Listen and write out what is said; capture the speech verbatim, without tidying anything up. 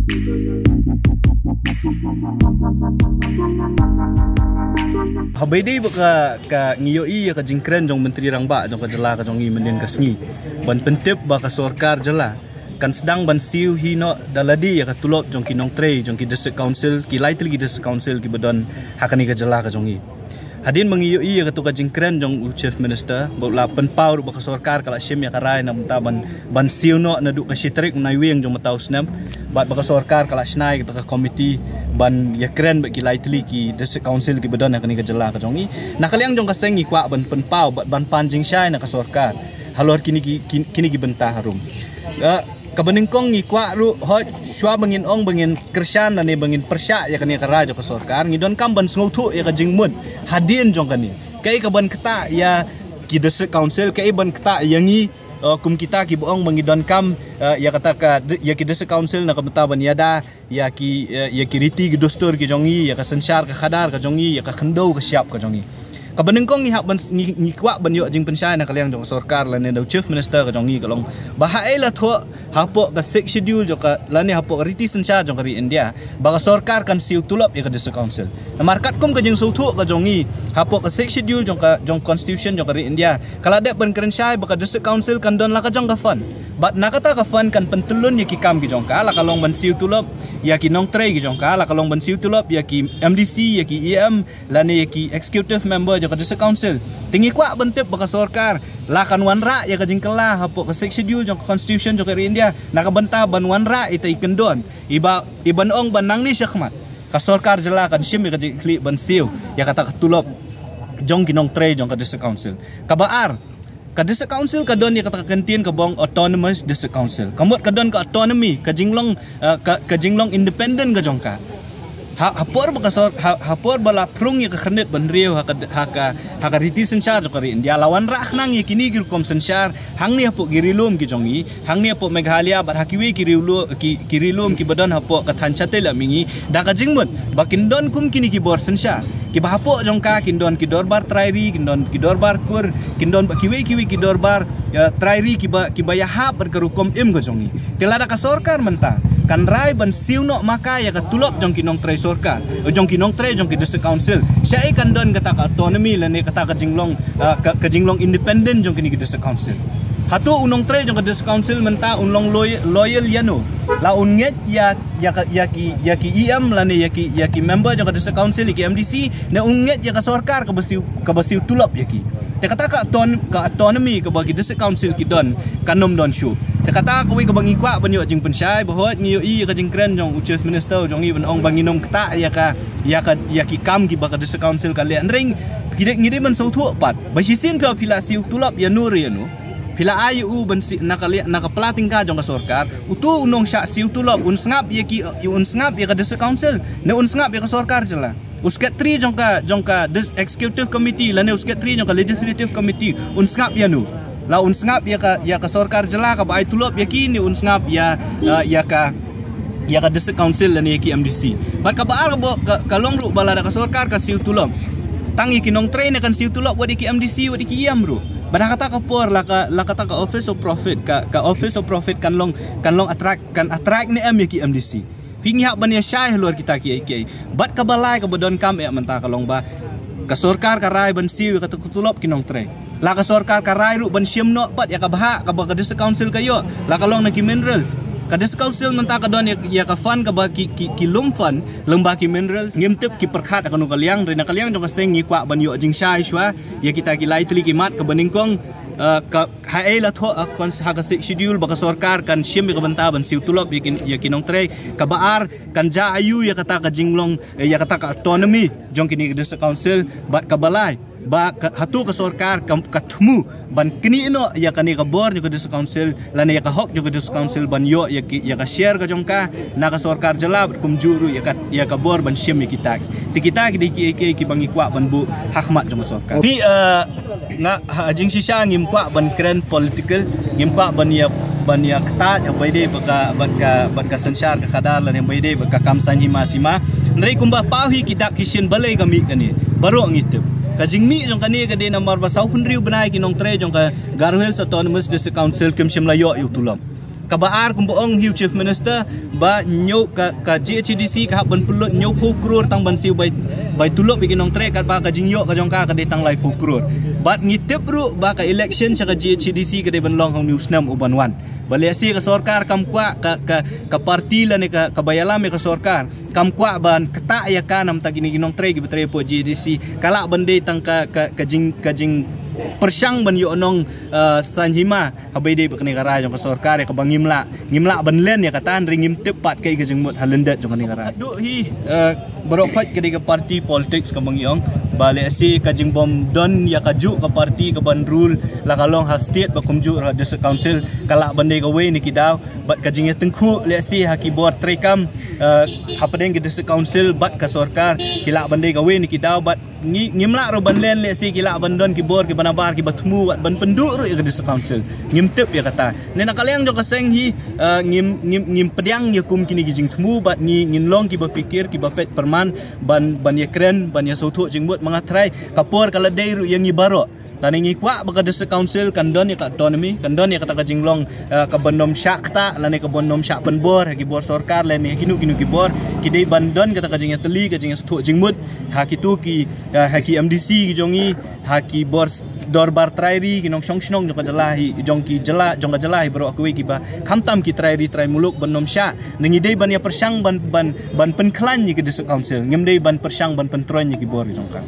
Haba ïadei bad ka, ka ngi ïohi ïa ka jingkren jong u Myntri Rangbah jong ka jylla ka jong ngi mynhynnin ka sngi ban pyntip ba ka sorkar jylla kan sdang ban siew hi noh da lade ïa ka tulop jong ki nongtrei jong ki district council, ki lai tylli ki district council kiba don ha kane ka jylla ka jong ngi. Hadien ba ngi ïohi ïa kato ka jingkren jong u Chief Minister ba u la pynpaw ruh ba ka sorkar ka la shim ïa ka rai na mynta ban, ban siew noh naduh ka shi tarik u Naiwieng jong mynta u snem, bad ba ka sorkar ka la shna ïa kato ka komiti ban ïakren bad ki lai tylli ki district council kiba don ha kane ka jylla ka jong ngi. Na ka liang jong ka seng ngi kwah ban pynpaw bad ban pan jingshai na ka sorkar halor kine ki, kin-, kine ki bynta harum. Eh, kaba nyngkong ngi kwah ruh, hooid, shuwa ba ngin ong ba ngin kyrshan lane ba ngin pyrshah ïa kane ka rai jong ka sorkar, ngi donkam ban sngewthuh ïa ka jingmut hadien jong kane. Kaei kaban ktah ïa ki district council, kaei ban ktah ïa ngi, eh, kum kita kiba ong ba ngi donkam, eh, ïa kata ka di-, ïa ki district council na ka bynta ban ïada ïa ki, eh, ïa ki riti ki dustur ki jong ngi, ïa ka synshar ka khadar ka jong ngi, ïa ka khyndew ka shyiap ka jong ngi. Kaba nyngkong ngi hap ban, ngi, ngi kwah ban ïoh jingpynshai na ka liang jong ka sorkar lane da u Chief Minister ka jong ngi ka long ba haei la thoh hapoh ka Sixth Schedule jong ka lane hapoh ka riti synshar jong ka ri India ba ka sorkar kan siew tulop ïa ka district council. Namar katkum ka jingsngewthuh ka jong ngi hapoh ka Sixth Schedule jong ka, jong constitution jong ka ri India, ka la dep ban kren shai ba ka district council kan don la ka jong ka fund. Bad na kata ka fund kan pyntyllun ïa ki kam ki jong ka, la ka long ban siew tulop ïa ki nongtrei ki jong ka, la ka long ban siew tulop ïa ki M D C, ïa ki E M, lane ïa ki executive member jong ka district council. Te ngi kwah ban tip ba ka sorkar la kan wanrah ïa ka jingkylla hapoh ka Sixth Schedule jong ka constitution jong ka ri India na ka bynta ban wanrah ita i kyndon iba, iban ong ba nangne shakhmat ka sorkar jylla kan shim ïa ka jingkyrkhu ban siew ïa kata ka tulop jong ki nongtrei jong ka district council. Kaba ar, ka district council ka don ïa kata ka kyntien kaba ong autonomous district council. Ka mut ka don ka autonomy, ka jinglong, eh, ka, ka jinglong independent ka jong ka. Ha, ha por ba ka sor-, ha, ha por ba la pynrung ïa ka khyrnit bynriew ha ka, ha ka, ha ka riti synshar jong ka ri India, la wanrah khnang ïa kine ki rukom synshar hangne hapoh ki ri lum ki jong ngi, hangne hapoh Meghalaya bad ha kiwei ki ri lu-, ki, ki ri lum kiba don hapoh ka thaiñ shatei lam mihngi, da ka jingmut ba kin don kum kine ki bor synshar kiba hapoh jong ka kin don ki dorbar trai ri, kin don ki dorbar kur, kin don bad kiwei kiwei ki dorbar, eh, trai ri kiba, kiba ïahap bad ka rukom im ka jong ngi. Te lada ka sorkar mynta kan rai ban siew noh ma ka ïa ka tulop jong ki nongtrei sorkar, eh, jong ki nongtrei jong ki district council, shaei kan don kata ka autonomy lane kata ka jinglong, eh, ka, ka jinglong independent jong kine ki district council? Hato u nongtrei jong ka district council mynta un long loy-, loyal ïano? La un ngeit ïa, ïa ka, ïa ki, ïa ki E M lane ïa ki, ïa ki member jong ka district council, ïa ki M D C, ne un ngeit ïa ka sorkar kaba siew, kaba siew tulop ïa ki? Te kata ka auton-, ka autonomy kaba ki district council ki don kan ym don shuh. Te kata kawei kaba ngi kwah ban ïoh jingpynshai, ba hooid ngi ïohi ïa ka jingkren jong u Chief Minister jong ngi ban ong ba ngin ym ktah ïa ka, ïa ka, ïa ki kam kiba ka district council ka leh. Hynrei ngi dei, ngi dei ban sngewthuh pat ba shisien phi, phi la siew tulop ïano re ïano, phi la ai ïa u ban siew na ka liang, na ka pla tyngka jong ka sorkar, uto u nongshah siew tulop un sngap ïa ki, un sngap ïa ka district council ne un sngap ïa ka sorkar jylla? U secretary jong ka, jong ka dis-, executive committee lane u secretary jong ka legislative committee un sngap ïano? La un sngap ïa ka, ïa ka sorkar jylla kaba ai tulop ïa ki, ne un sngap ïa, eh, ïa ka, ïa ka district council lane ïa ki M D C? Bad kaba ar kaba, ka, ka long ruh ba lada ka sorkar ka siew tulop, tang ïa ki nongtrei ne kan siew tulop, wat ïa ki M D C, wat ïa ki E M ruh? Bad ha kata ka por la ka, la kata ka office of profit, ka, ka office of profit kan long, kan long attract, kan attract ne em ïa ki M D C? Phi, ngi hap ban ïa shai halor kita kiei kiei. Bad kaba lai kaba donkam eh mynta ka long ba ka sorkar ka rai ban siew ïa kata ka tulop ki nongtrei. La ka sorkar ka rai ruh ban shim noh pat ïa ka bhah kaba ka district council ka ïoh, la ka long na ki minerals. Ka district council mynta ka don ïa, ïa ka fund kaba ki, ki, ki lum fund lyngba ki minerals. Ngim tip ki pyrkhat ha kano ka liang, hynrei na ka liang jong ka seng ngi kwah ban ïoh jingshai shuwa ïa kita ki lai tylli ki mat. Kaba nyngkong, eh, ka haei la thoh ha ka cons-, ha ka Sixth Schedule ba ka sorkar kan shim ïa ka bynta ban siew tulop ïa ki, ïa ki nongtrei? Kaba ar, kan jia aiu ïa kata ka jinglong, eh, ïa kata ka autonomy jong kine ki district council? Bad kaba lai, ba ka, hato ka sorkar ka, ka thmu ban knieh noh ïa kane ka bor jong ka district council lane ïa ka hok jong ka district council ban ïoh ïa ki, ïa ka share ka jong ka na ka sorkar jylla, bad kumjuh ruh ïa ka, ïa ka bor ban shim ïa ki tax? Te kita ki dei kiei kiei kiba ngi kwah ban buh ha khmat jong ka sorkar. Phi, eh, nga, ha jingshisha ngim kwah ban kren political, ngim kwah ban ïa, ban ïa ktah haba ïadei bad ka, bad ka, bad ka synshar ka khadar lane haba ïadei bad ka kam saiñ hima sima. Hynrei kumba paw hi ki dak ki shin, balei ka mih kane, baroh ngi tip. Ka jingmih jong kane ka dei namar ba sawphew hynriew bnai ki nongtrei jong ka Garo Hills Autonomous District Council kim shym la ïoh ïa u tulop. Kaba ar kumba ong hi u Chief Minister ba hynñiew ka, ka GHADC ka hap ban pynlut hynñiewphew klur tang ban siew bai, bai tulop ïa ki nongtrei, katba ka jingïoh ka jong ka ka dei tang laiphew klur. Bad ngi tip ruh ba ka election sha ka GHADC ka dei ban long ha une u snem u ban wan. Ba lehse ka sorkar kam kwah, ka, ka, ka party lane ka, kaba ïalam ïa ka sorkar kam kwah ban ktah ïa ka, namar ta kine ki nongtrei kiba trei hapoh GHADC ka lah ban dei tang ka, ka, ka jing, ka jingpyrshang ban ïoh nong, eh, saiñ hima haba ïadei bad kane ka rai jong ka sorkar, ïa kaba ngim lah, ngim lah ban len ïa kata, hynrei ngim tip pat kaei ka jingmut ha lyndet jong kane ka rai. Duh hi, eh, baroh khoit ka dei ka party politics kaba ngi ong. Ba lehse ka jingbym don ïa kajuh ka party kaban rule, la ka long ha state bad kumjuh ha district council, ka lah ban dei kawei na ki daw. Bad ka jingïatyngkhuh lehse ha ki bor treikam, eh, hapdeng ki district council bad ka sorkar ki lah ban dei kawei na ki daw. Bad ngi, ngim lah ruh ban len lehse ki lah ban don ki bor kiba nabar kiba thmu wat ban pynduh ruh ïa ka district council. Ngim tip ïa kata. Ne na ka liang jong ka seng hi, eh, ngim, ngim, ngim pdiang ïa kum kine ki jingthmu bad ngi, ngin long kiba phikir, kiba peit pyrman ban, ban ïakren, ban ïasngewthuh jingmut. Ma nga trai ka por ka la dei ruh ïa ngi baroh. Lane ngi kwah ba ka district council kan don ïa ka autonomy, kan don ïa kata ka jinglong, eh, kaban ym shah ktah lane kaban ym shah pynbor ha ki bor sorkar lane ha kino kino ki bor. Ki dei ban don kata ka jingïatylli, ka jingïasngewthuh jingmut ha kito ki, eh, ha ki MDC ki jong ngi, ha ki bor s-, dorbar trai ri, ki nongshong shnong jong ka jylla hi, jong ki jylla, jong ka jylla hi baroh kawei kiba khamtam ki trai ri trai muluk ban ym shah. Ne ngi dei ban ïapyrshang ban, ban, ban pynkhlaiñ ïa ki district council. Ngim dei ban pyrshang ban pyntroiñ ïa ki bor jong ka.